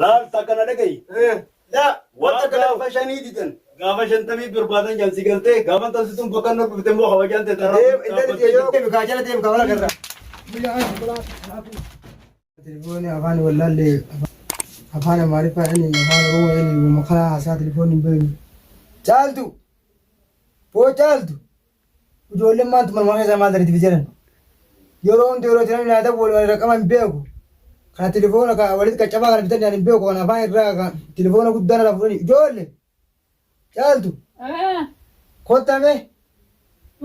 Laal takka na dhaga'i. Laa Waan wanta gaafa gaafa shanii didan. Gaafa shantamii barbaadan jaan si galtee gaafa taasisuun bakka inni dhufte immoo kabajaan ta'e tarraa Deem intalli tiyya yoo deemi kaa jala deemi kaa wala garra. Telefoonni afaan wallaallee afaan Amaariffaa inni afaan Oromoo inni makaa haasaa telefoonni hin beeknu. Caaltu! Boo caaltu! Ijoolleen maaltu manuma keessaa maal dariti jedhan. Yeroo hundi yeroo itti namni naa ta'u wal raqama hin beeku. Kana telefoona ka walitti qaccabaa kana bitanii ani hin beeku kana afaan irraa kan telefoona guddaa narraa fuudhanii ijoolle caaltu kottaa mee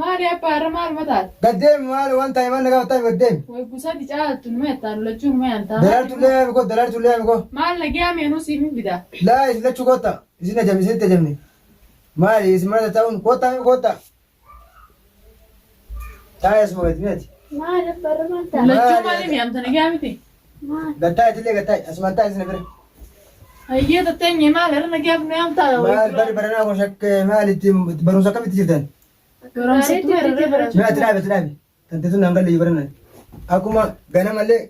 Maali abbaa irra maaluma taate? gad deemi maali waan taa'e maal na gaafattaa gad deemi. Way busati caaltu numa jettaan lachuu numa yantaa. Daraartu illee yaami koo daraartu illee yaami koo. Maal nagaa meenuu siif hin fidaa? Laa isin lachuu kottaa isin ajamne isinitti ajamne. Maali isin mana taa'uun kottaa mee kottaa. Taa'e asuma gadi meeti. Maal abbaa irra maal taate? Lachuu maali mi'amta nagaa miti? Maal? Gad taa'e illee gad taa'e asuma taa'e isin bira. Hayyee tatteenye maal irra nagaaf nu yaamtaa? Maal bari baranaa kun shakke maal itti barumsa akkamitti jirtan? Barumsa tuma irra baratu. Mee ati dhaabe ati dhaabe. Tante tun naan galle baranaan. Akkuma ganamallee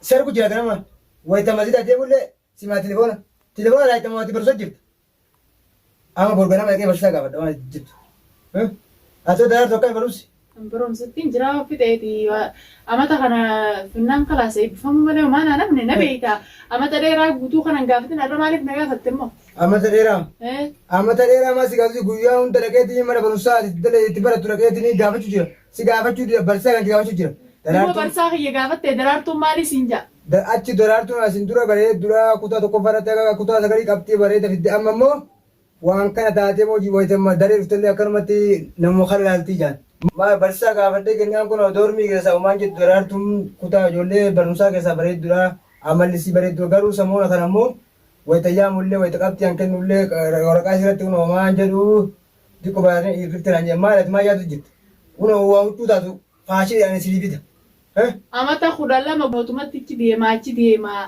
sargu jira ganama wayita masjida deemullee simaa telefoona. Telefoona laayitamoo ati barumsa jirta. Amma bor ganama dhaqee barsiisaa gaafadha waan ati jirtu. Ati daraartu akkami barumsi? Barumsattiin jira fixeeti. Amata kana finnaan kalaas eebbifamuu malee homaa naa namni na beeyta. Amata dheeraa guutuu kana hin gaafatin har'a maaliif na gaafatte immoo? Amata dheeraa? Amata dheeraa maa si gaafatu guyyaa hunda dhaqeetii mana barumsaa ati itti barattu dhaqeetii gaafachuu jira. Si gaafachuu jira barsiisaa kan gaafachuu jira. Duuba Daraartuun barsaa kiyya gaafatte daraartuun maalii siin ja'a? Achi daraartuun asin dura bareeddudha kutaa tokkoffaa irratti akka kutaa sagalii qabxii bareeda fidde amma immoo waan kana taatee moo wayita daree dhuftellee akkanumatti namuma kana ilaaltii jaan. Maal barsiisaa gaafadhee kennaan kun doormii keessaa homaan jettu daraartuun kutaa ijoollee barumsaa keessaa bareeddudha amalli isii bareeddudha garuu samoona kana immoo wayita yaamullee wayita qabxii an kennullee waraqaa isirratti kun homaan jedhu xiqqoo baratanii dhiirrifte naan jedhan maal ati maal yaadu jirta kun waa huccuu taatu faashinii ani sii bita. Amata 12 mootumatti achi deemaa achi deemaa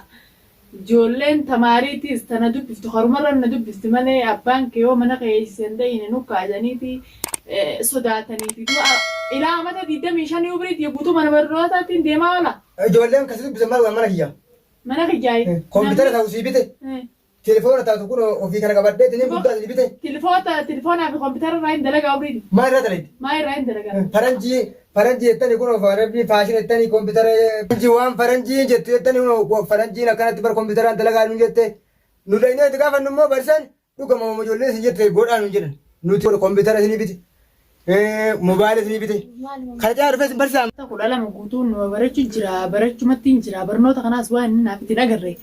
ijoolleen tamaariitiis ta na dubbiftu karumarran na dubbifti malee abbaan kee yoo mana keessa hin ta'ine nukkaasaniiti sodaataniiti du'a ilaa amata 25 umrii tiyya guutuu mana barnootaatiin deemaa oola. Ijoolleen kasi dubbisan maal waan mana kiyya. Mana kiyyaayi. Kompiitara ta'u sii bite. Telefoona taatu kun ofii kana qabadhee tiniin guddaa sii bite. Tilifoota tilifoonaa fi kompiitara irraa hin dalagaa umrii. Maal irraa dalagdi? Maa irraa hin dalagaa? Faranjii faranjii jettanii kun faranjii faashina jettanii kompiitara faranjii waan faranjii jettu jettanii kun faranjiin akkanatti bar kompiitaraan dalagaa nuun jette nu dhaynee itti gaafannu immoo barsiisaan dhugama mama ijoollee isin jette godhaa nuun jedhan nuti kompiitara isinii bite mobaayila isinii bite kana caalaa dhufee isin barsiisaa. 12 guutuun numa barachuu jira barachumatti hin jira barnoota kanaas waan inni naaf itti hin agarre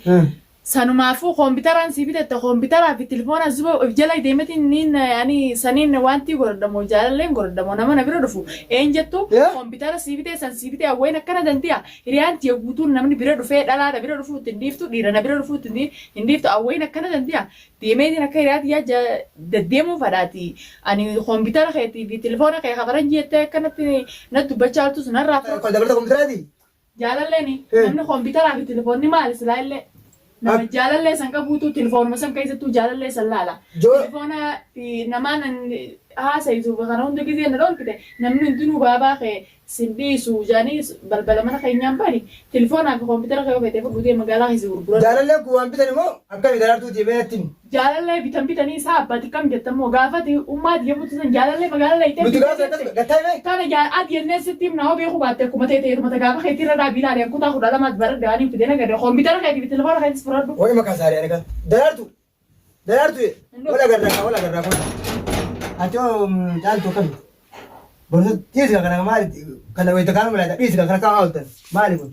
Sanumaafuu kompitaraan sii bitatte kompitaraa fi tilfoonaan zuba if jala deemetiin niin ani saniin waantii godhadhamoo jaalalleen godhadhamoo nama na bira dhufu een jettu kompitara sii bitee san sii bitee awween akkana dantiya hiriyaan tiya guutuun namni bira dhufee dhalaa na bira dhufuu itti hin dhiiftu dhiira na bira dhufuu itti hin dhiiftu awween akkana dantiya deemeetiin akka hiriyaa tiyyaa deddeemuu fadhaati ani kompitara keetii fi tilfoona kee kafaran jettee akkanatti na dubbachaa jirtus narraa Dabalata kompitaraatii? Jaalalleeni namni kompiitaraa fi telefoonni maali silaa illee nama jaalallee san qabuutu telefoonuma san keessattuu jaalallee san laala. Telefoona fi namaan haasayitu kana hunda gizee na dhorkite namni hundinuu baabaa kee sin dhiisu jaanii balbala mana keenyaan bani telefoonaa fi kompiitara kee yoo feete fudhuu deemi magaalaa keessa gurguradhu. Jaalalleen kun waan bitan immoo akkami daraartuuti mee natti himi. Jaalallee bitan bitanii isaa abbati kam jettan moo gaafati ummaa tiyya fuutu san jaalallee magaala layxee Nuti gaafa akkas gattaa himee. Tana jaa ati jennee sitti himna hoo beekuu baatte akkuma ta'e ta'eetuma ta gaafa keetii irra dhaabii ilaali an kutaa 12 baradhe waan hin fide nagadhe koompitara keetii fi telefoona keetis fudhadhu. Wayi maqaa saarii ani kan daraartu daraartu wal agarraa kaa wal agarraa kun ati hoo caaltu akkami barumsa dhiisi kana maali kana wayita kaanuma laata dhiisi kana kaa ooltan maali kun.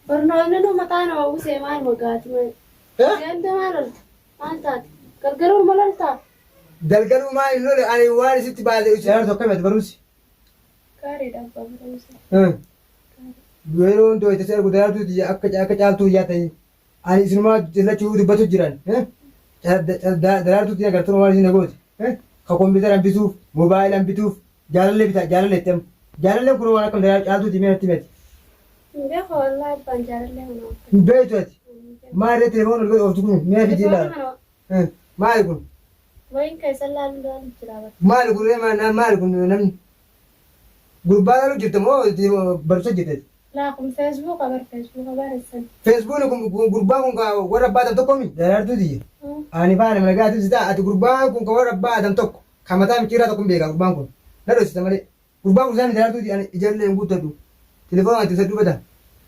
Barnoonni nu mataa nama buusee maal magaati maal. Deemte maal olta? Maal taate? Galgaluu ma loltaa? Galgaluu maal hin lole ani waan isitti baase isin jaartu akkami ati barumsi? Gaariidha abbaa barumsa. Yeroo hundi wayita si argu daraartuu tiyya akka akka caaltuu yaa ta'e ani isinumaa lachuu dubbatu jiran. Daraartuu tiyya gartuu waan isin na goote. Ka kompiitara bituuf, moobaayila bituuf, Jaalallee bitaa jaalallee itti amma. Jaalalleen kun waan akkam caaltuu timee natti himati. Hin beeku wallahi abbaan jaalallee kana akka. Hin beektu ati. Maal irratti telefoon ol ooftu kun mee fidi Telefoona ilaala. kana Maali kun? wayin keessa laalu laalu jira bara. Maali kun ree maali kun namni? Gurbaa laalu jirta moo barumsa jirta? Laa kun feesbuuka bar feesbuuka bareessan. Feesbuukni kun gurbaan kun ka warra abbaa adam tokko mi? Daraartuu tiyya. Ani faana mana gaatu si ta'a ati gurbaan kun ka warra abbaa adam tokko ka mataa micciirraa tokko hin beeka gurbaan kun. Na dhoksita malee. Gurbaan kun isaa mi daraartuu tiyya ani ijallee hin guuttadhu. Telefoona ati ibsadhu bata.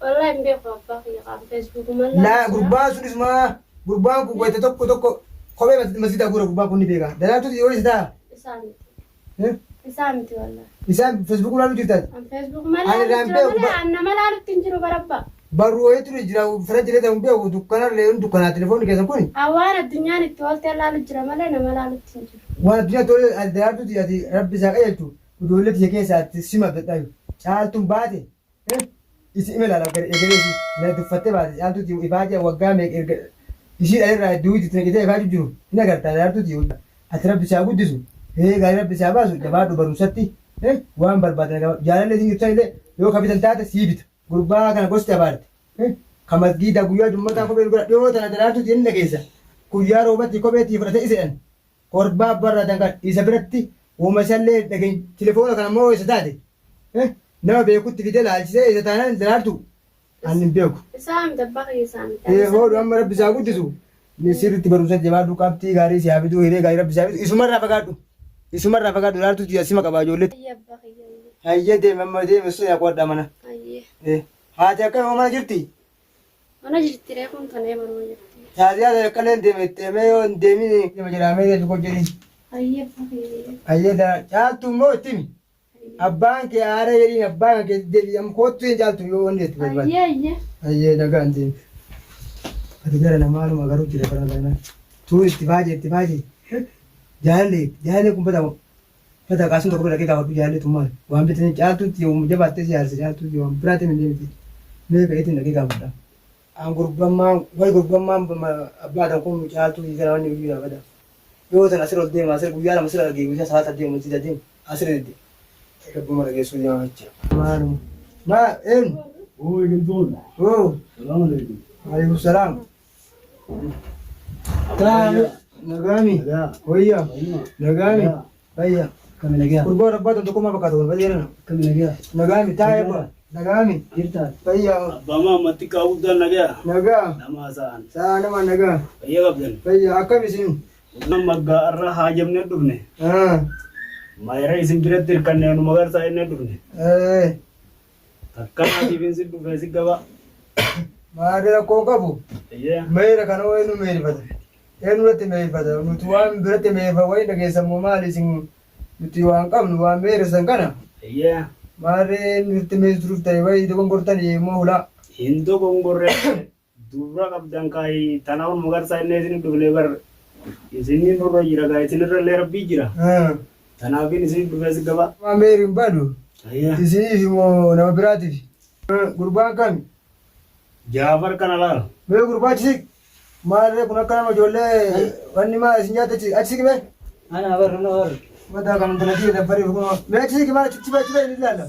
Wallahi hin beeku abbaa kiyya qaama feesbuukuma laa. Laa gurbaan sun isumaa gurbaan kun wayita tokko tokko kophee masjidaa guura gurbaan kun ni beeka. Daraartuu tiyya yoo isa ta'a. Isaa miti. Isaa miti wallahi. Isaan feesbuukii laaluu jirtaati. An feesbuukuma Ani laalu irraan jira beeku malee an nama laalutti hin jiru barabbaa. Barruu wayiitu jira fira jireenya hin beeku dukkanarra dukkanaa telefoonni keessan kuni. Waan addunyaan itti ooltee laalu jira malee nama laalutti hin jiru. Waan addunyaa tolee daraartuu tiyya ati rabbi isaa qajeelchu ijoollee tiyya keessaa ati sima abdadhaayu. Caaltuun baate isi ima ilaala egeree isii na tuffattee baate caaltuu tiyya ifaajee waggaa meeqa erga ishii dhalirraa duuti itti naqitee ifaaju jiru hin agartaa daraartuu tiyya ati rabbi isaa guddisu gaarii rabbi isaa baasu jabaadhu barumsatti waan barbaadan jaalallee isin jirtan illee yoo kabitan taate sii bita gurbaa kana gosti abaarte ka masgiida guyyaa jummataa kophee godha dhiyoo tana daraartuu tiyya ni dhageessa guyyaa roobatti kophee tiyya fudhatee isa jedhan korbaa barraatan kan isa biratti uuma isallee dhageen telefoona kana immoo isa taate nama beekutti fidee laalchisee isa taanaan daraartu ani hin beeku. Isaa miti abbaa kiyya isaa miti. Hoodhu amma rabbi isaa guddisu ni sirriitti barumsa jabaadhu qabxii gaarii si haa fiduu hiree gaarii rabbi si haa fidu isumarraa fagaadhu isumarraa fagaadhu daraartuu tiyya sima qabaa ijoollee. Ayyee abbaa kiyya. Hayyee deeme amma deeme sun yaa qo'adhaa mana. Ayyee. Haati akkam mana jirti? Mana jirti reefuun tanee manuma jirti. Taasisaa akkaleen deeme deemee yoo hin deemin deema jedhamee deebi koo jedhin. Ayyee abbaa kiyya. Hayyee caaltu immoo itti himi. Abbaan kee aara jedhiin abbaan kee deebi amma kootu hin caaltu yoo wanni itti barbaade. Ayyee ayyee. Hayyee nagaan deemi. Ati gara namaanuma garuu jira bara kana. Tuun itti baajee itti baajee. Jaalallee jaalallee kun bata bata kaasuun tokko bira dhaqee gaafadhu jaalallee tun maal waan bitanii caaltuutti yoo jabaattee si yaarse caaltuutti waan biraatiin hin deemti. Mee ka'eetiin dhaqee gaafadha. An gurbammaan way gurbammaan abbaatan kun caaltuu gara wanni guyyaa bada. Yoo tan asirra ol deema asirra guyyaa lama asirra argee guyyaa salaata deemu masjida deemu asirra dedde. Rabbuma dhageessuu deema jecha. Maaluma. Maa eenyu? Oo eegaltoon. Oo. Salaam alaikum. Alaikum salaam. Taa'ame. Nagaami. Nagaa. Wayya. Fayyuma. Nagaami. Nagaa. Fayya. Kami nagaa. Gurbaa rabbaatan tokkummaa fakkaata kun fayyadana. Kami nagaa. Nagaami taa'ee bu'a. Nagaami. Jirta. Fayya. Abbaa Mahammad xiqqaa guddaan nagaa. Nagaa. Nama haasa'an. Sa'a nama nagaa. Fayya qabdan. Fayya akkam isin? Maggaa irra haajamnee dhufne. Mayra isin biratti hirkannee nu magarsaa innee dhufne. Akkanaatiif insi dhufee si gaba. Maali rakkoo qabu? Ayyee. Meera kana eenyu meerifata? Eenyu irratti meerifata? Nuti waan biratti meerifa wayi dhageessammoo maali isin nuti waan qabnu waan meerisan kana? Ayyee. Maali eenyu irratti meerisuuf ta'e wayi dogongortanii immoo hulaa? Hin dogongorree dubra qabdan kaayi tanaaf nu magarsaa innee isin dhufne bar. Isinin nurra jira gaa isinirra illee rabbii jira. Tanaafin isin dhufee si gaba. Waan meeri hin badu Ayyee. isiniif immoo nama biraatiif. Gurbaan kami? Jaafar kana laala. Mee gurbaachi siq? Maalirree kun akka nama ijoollee wanni maa isin nyaata achi siqi mee? Ana bar ana bar. Mataa kan intala kiyya dabbaree kun mee achi siqi maal achi achi ba'e ni ilaalla.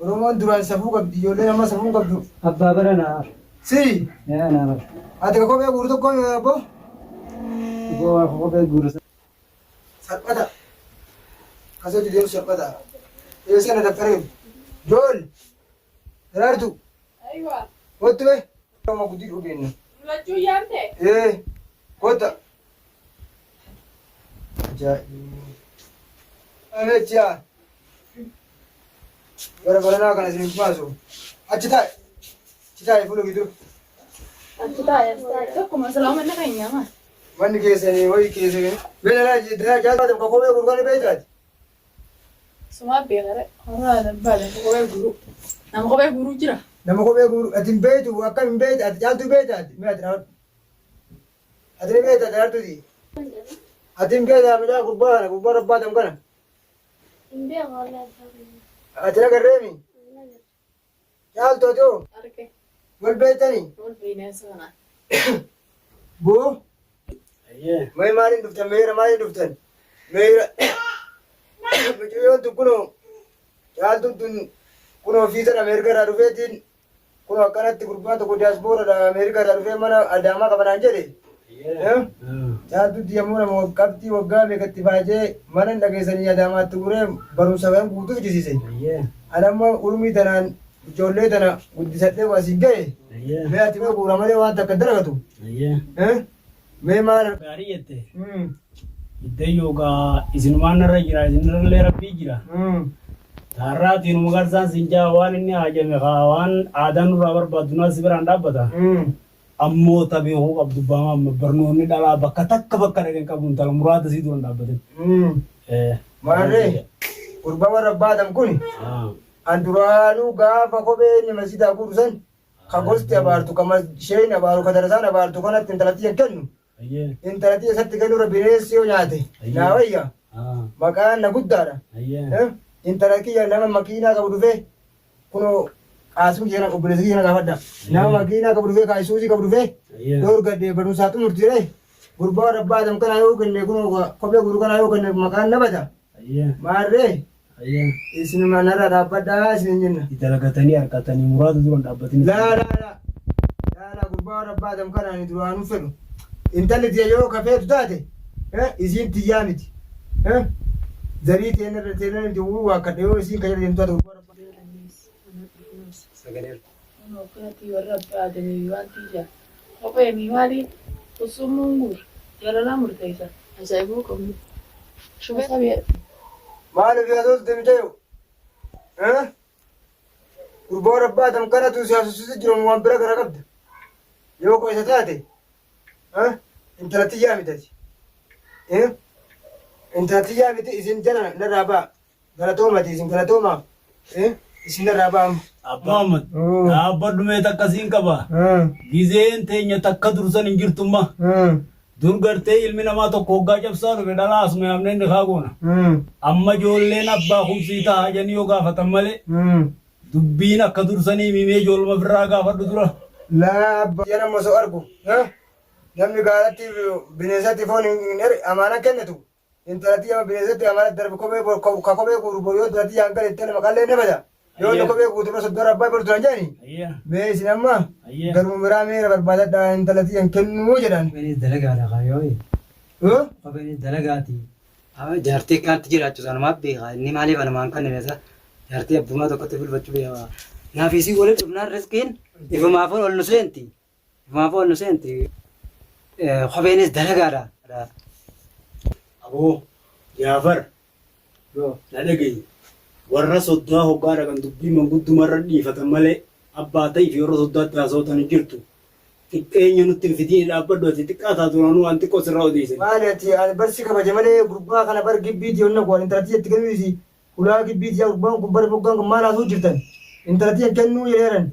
Oromoon duraan safuu qabdi ijoolleen amma safuu hin qabdu. Abbaa bara naa. Si Yaa naa bar. ati ka kophee guuru tokko abbo Gowwaa kophee guuru. salphata. Kasoo deemu salphata. Eessa na dabbaree jool daraartu Aywa. kottu mee. Nama guddi dhugeenna. Lachuu yaamte? Kota. Ajaa'iba. Amechiyaa. Bara baranaa kana isin baasu. Achi taa'i. Achi taa'i fuula gidduu. Achi taa'e as taa'e. Tokkuma salaama inni keenya maal? Manni keessanii wayi keessanii. Beela laa jiddaa jaalata ka kophee gurguranii beektaati. Sumaa beekare. Horaa baala kophee guuruu. Nama kophee guuruu jira. Nama kophee gurguru ati hin beektu akkam hin beektu ati caaltuu beektaati. Mee ati dhaabadhu. Ati ni beekta daraartuuti. Ati hin beektaa mucaa gurbaa kana gurbaa rabbaatam kana. Hin beeku wallahi abbaa kiyya. Ati nagarreemi. Caaltu ati hoo Arge. wal beektanii. Wal bineensa kanaan. Boo. Ayyee. Mee maaliin dhuftan? Meera maaliin dhuftan? Meera mucayyoon tun kunoo caaltuun tun kunoo fiisan Ameerikaa irraa dhufeetiin kunoo akkanatti gurbaan tokko diyaaspooradha Ameerikaa irraa dhufee mana Adaamaa qabanaan jedhe. Ayyee. Caaltuutti yommuu nama qabxii waggaa meeqatti baajee mana hin dhageessanii Adaamaatti guree barumsa kan guutuu fijisiise. Ayyee. Ani amma urmii tanaan Ijoollee tana guddisadhee waa siin ga'e. Mee ati mee guura malee waan takka dalagatu. Mee maal. Gaarii jette. Iddayyoo gaa isinumaan narra jira isinirrallee rabbii jira. Taarraatiin magarsaan siin jaa waan inni haajame kaa waan aadaan nurraa barbaaddu naa si biraan dhaabbata. Ammoo ta beekuu qabdu baama amma barnoonni dhalaa bakka takka bakka dhaqeen qabu intala muraada sii duran dhaabbatin. Maarree gurbaa warra abbaa Adam kun an duraanuu gaafa kophee inni masjidaa guuru san ka gosti abaartu ka isheen abaaru ka darasaan abaartu kanatti intalatti hin kennu. Intalatti isatti kennurra bineensi yoo nyaate naa wayya maqaan na guddaadha. Intala kiyya nama makiinaa qabu dhufee kunoo Qaasim kiyya obboleessa kiyya na gaafadha. Nama makiinaa qabu dhufee kaayisuusii qabu dhufee dhoorgadhe barumsaa xumurti jedhee gurbaa warra abbaa Adam kanaa yoo kenne kunoo kophee guuru kanaa yoo kenne maqaan na bada. Maarree isinuma narra dhaabbadhaa isin jenna. Dalagatanii harkatanii muraada duran dhaabbatanii. Laa laa laa laa laa gurbaa warra abbaa Adam kana ani duraanuu fedhu. Intalli tiyya yoo ka feetu taate isiin tiyyaa miti. Zarii teenna teenna miti wuu waakkadha yoo isiin ka jala deemtu taate gurbaa warra abbaa. Sagalee. Akkanatti warra abbaa Adamii waan tiyya kophee mi maali usumuun guur jaalalaa murteessa. Ajaa'ibuu qabnu. Shubee. Maal ofii haasofte mucayyoo? Gurbaa warra abbaa Adam kanatu si haasofsiisu jiru waan bira gara qabda. Yoo koo isa taate intala tiyyaa miti ati. Intala tiyyaa miti isin jala narraa ba'a. Galatoomati isin galatooma isin narraa ba'a amma. Abbaa Ahmad, dhaabbadhu mee takka siin qaba. Gizeen teenya takka dursan hin jirtumma. Dur gartee ilmi namaa tokko hoggaa cabsaa dhufe dhalaa asuma yaamnee ni kaa goona. Amma ijoolleen abbaa kumsii ta'a jedhanii yoo gaafatan malee dubbiin akka dursanii mimee ijoolluma ofirraa gaafadhu dura. Laa abba yana osoo argu namni gaaratti bineensatti foon hin amaana kennitu Intala tiyya ma bineensatti amaanatti darbe kophee bor ka kophee guuru bor yoo intala tiyya hangale intala maqallee na bada. Yoo inni kophee guutu bira soddora abbaa bor turan jedhani. Mee isin amma garuma biraa meera barbaadadha intala tiyya hin kennuu jedhan. Kopheenis dalagaadha kaayoo. Kopheenis dalagaati. Jaartii akkaatti jiraachu sanumaaf beeka. Inni maaliif anumaan kan isa jaartii abbumaa tokkotti bulfachuu beeka. Naaf isii walitti dhufnaan riskiin ifumaaf ol nu seenti. Ifumaaf ol nu seenti. Kopheenis dalagaadha. Aboo Jaafar na dhagayi. Warra soddaa hoggaa dhaqan dubbii manguddumarra dhiifatan malee abbaa ta'i fi warra soddaatti haasawatan hin jirtu. Xiqqeenya nutti hin fidiin dhaabbadhu ati xiqqaa taatu duraanuu waan xiqqoo sirraa odeessan. Maali ati ani bar si kabaja malee gurbaa kana bar gibbiiti onna koo ani intala tiyya itti kennuu dhiisi hulaa gibbiiti yaa gurbaan kun bar moggaan kun maal haasuu jirtan intala tiyya hin kennuu jedheeran.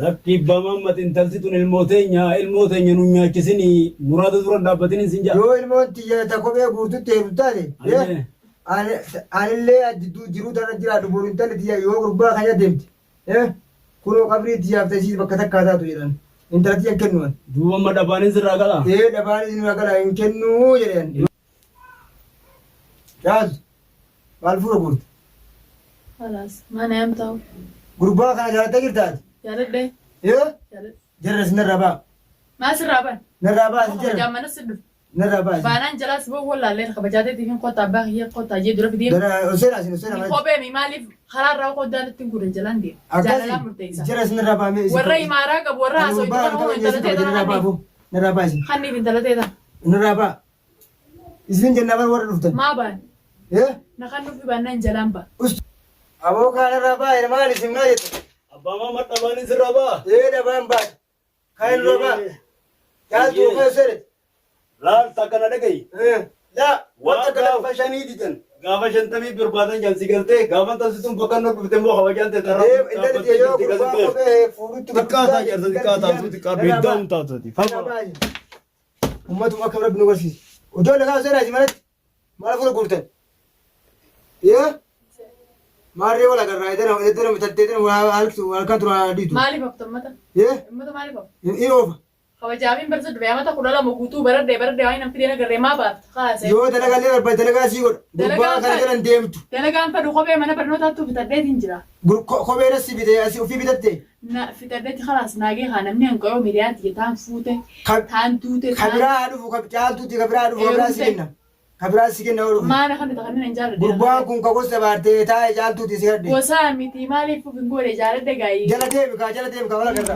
Lakki abbaa Mahammad intalti tun ilmoo teenya ilmoo teenya nun nyaachisini muraada dura hin dhaabbatinin sin ja'a. Yoo ilmoon tiyya ta kophee guurtutti heerumtu taate Ayyee. ani anillee jidduu jiruu tana jiraadhu boru intalli tiyya yoo gurbaa kana deemte kunoo qabrii tiyyaaf ta isiis bakka takkaa taatu jedhan intala tiyya hin kennu an. Duuba amma dhabaanin sirraa galaa? Ee dhabaanis nurraa galaa hin kennuu jedhe an. Caaltu maal fuula guurte? Khalaas mana yaamtaa. Gurbaa kana jaalattee jirta ati? Jaaladhee. Ee? Jaaladhe. Jarra si narraa ba'a. Maa sirraa ban? Narraa ba'a si jarra. Kabajaan mana si dhufe. Narraa ba'a. Baanaan jalaas boo wallaalleen kabajaa teetiif hin kottaa abbaa kiyya kottaa jee dura fidee. Dara ol seenaa isin ol seenaa manatti. Kophee mi maaliif karaa irraa qoddaan ittiin gurra jalaan deema. Jaalalaa Akkasi murteessa. jara isin narraa ba'a mee isin. Warra imaaraa qabu warra Ani haasoo gurbaa itti kana kana kabajaa intala isin teetan narraa ba'a hanniif. boo. Narraa ba'a isin. Hanniif intala teetan. Narraa ba'a. Isin jennaa bar warra dhuftan. Maa baan? Eh? Na kan nufi baannaan jalaan ba. Us. Aboo kaa narraa ba'a maal isin maal jettu? Abbaa Mahammad dhabaanin sirraa ba'a. Ee dhabaan ba'a. Kaan irraa ba'a. Caaltuu kee sere. Laal takka na dhagayi. Laa. Waan Wanta kana gaafa shanii didan gaafa shantamii barbaadan jan si galtee gaafa taasisuun bakka inni dhufte immoo kabajaan ta'e tarraa Ee intalli tiyya yoo gurbaa kophee fuudhutti Xiqqaa ta'a jaarsa xiqqaa taatu xiqqaa beektaa taatati. Ummatuma akka rabbi nu barsiise. Ijoollee kaan seenaa isin manatti maal fuula guurtan? Yee maarree wal agarraa edana edana bitattee edana halktu halkan tura dhiitu. Maaliif hafta ummata? Yee Ummata maaliif hafta? hin oofa. Kabajaafiin barsa dhufe amata 12 guutuu baradhee baradhee waan hin fideen agarree maa baafta? Kaasee. Yoo dalagallee barbaade dalagaa sii godha. Gurbaa Dalagaan kana fedhu. jalan deemtu. Dalagaan fedhu kophee mana barnootaattuu fitadheetiin jira. Kopheen asii bite asii ofii bitatte. Na fixadhetti kalaas naagee kaa namni hanqayoo miriyaa tiyya taan fuute Ka taan duute ka taan biraa haa dhufu ka caaltuuti ka biraa haa dhufu ka biraa si heerumte. kenna. Ka biraa si kenna oolu. Maana kan ta'an hin jaalladhe. Gurbaan kun ka gosa baartee taa'e caaltuuti si kadhe. Gosaa miti maaliif hin goone jaaladhe gaayii. Jala deemi kaa jala deemi kaa wala garra.